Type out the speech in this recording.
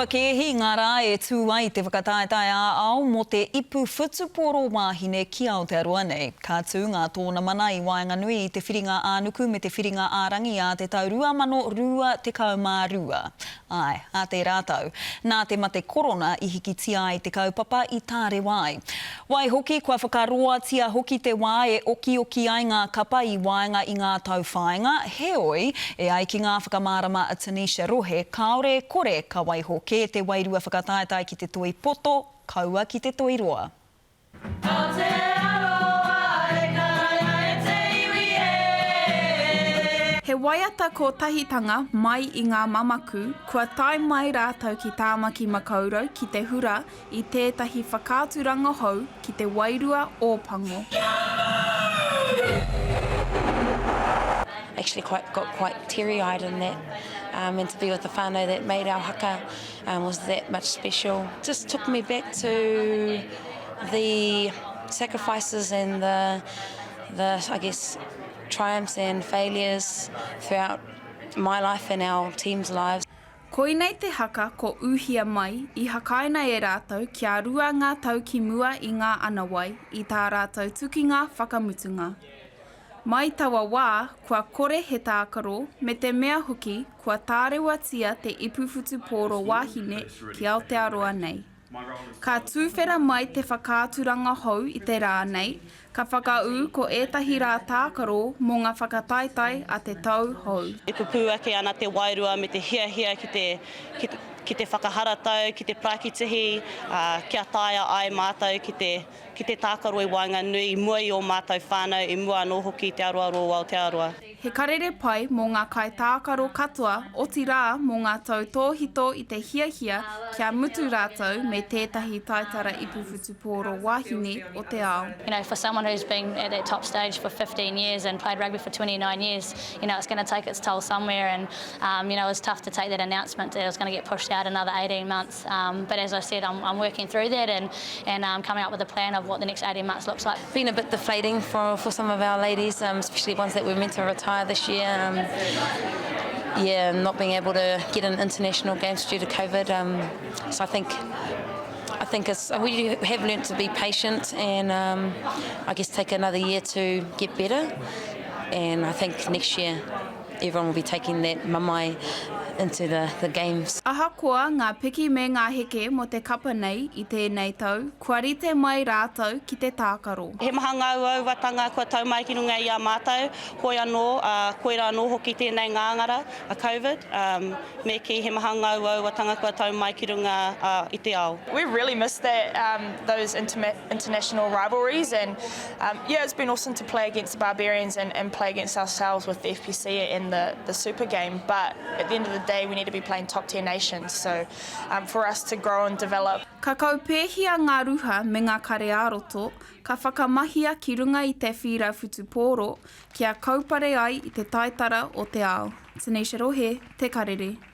Kua kēhi ngā rā e tū ai te whakataetae ā-ao mō te ipu whutupōro wāhine ki Aotearoa nei. Ka tū ngā tōnamana i waenganui i te Whiringa ā-nuku me te Whiringa ā-rangi ā te tau 2022. Āe, ā tērā tau. Nā te mate korona i hikitia ai te kaupapa i tārewa ai. Waihoki, kua whakaroatia hoki te wā e okioki ai ngā kapa i waenga i ngā tauwhāinga, heoi, e ai ki ngā whakamārama a Tanisha Rohe, kāore e kore ka waiho kē te wairua whakataetae ki te toi poto, kaua ki te toi roa. Aotearoa e karanga e te iwi e. He waiata kotahitanga mai i ngā mamaku kua tae mai rātou ki Tāmaki Makaurau ki te hura i tētahi whakaaturanga hou ki te wairua Ōpango. Actually quite got quite teary eyed in that um and to be with the whānau that made our haka um was that much special. Just took me back to the sacrifices and the the I guess triumphs and failures throughout my life and our team's lives. Koinei te haka ko Uhia Mai i hakaina e rātou kia rua ngā tau ki mua i ngā anawai i tā rātou tukinga whakamutunga. Mai taua wā, kua kore he tākaro, me te mea hoki, kua tārewatia te ipu whutupōro wāhine ki Aotearoa nei. Ka tūwhera mai te whakaaturanga hou i te rā nei, ka whakaū ko ētahi rā tākaro mō ngā whakataetae a te tau hou. E pupū ake ana te wairua me te hiahia ki te, ki te whakaharatau, ki te parakitihi, ā, kia taea ai mātou ki te, ki te tākaro i waenganui, i mua i ō mātou whānau, i mua anō hoki i te aroaro o Aotearoa. He karere pai mō ngā kaitākaro katoa, otirā mō ngā tautōhito i te hiahia kia mutu rātou me tētahi taitara ipu whutupōro wāhine o te ao. You know, for someone who's been at that top stage for 15 years and played rugby for 29 years, you know, it's going to take its toll somewhere and, um, you know, it was tough to take that announcement that it was going to get pushed out another 18 months. Um, but as I said, I'm, I'm working through that and, and um, coming up with a plan of what the next 18 months looks like. Been a bit deflating for, for some of our ladies, um, especially ones that were meant to retire this year. Um, yeah, not being able to get in international games due to COVID. Um, so I think I think it's, we have learnt to be patient and um, I guess take another year to get better. And I think next year everyone will be taking that mamae into the, the games. Ahakoa ngā piki me ngā heke mō te kapa nei i tēnei tau, kua rite mai rātou ki te tākaro. He maha ngā uauatanga kua tau mai ki runga i a mātou, hoi anō, ā, koirā anō hoki tēnei ngāngara, a Covid, ā, me kī he maha ngā uauatanga kua tau mai ki runga, ā, i te ao. We really miss that, um, those international rivalries and um, yeah, it's been awesome to play against the Barbarians and, and play against ourselves with the FPC in the, the Super Game, but at the end of the day we need to be playing top tier nations, so um, for us to grow and develop. Ka kaupēhia ngā ruha me ngā kare ā-roto, ka whakamahia ki runga i te whīra whutupōro kia kaupare ai i te taitara o te ao. Tanisha Rohe, Te Karere.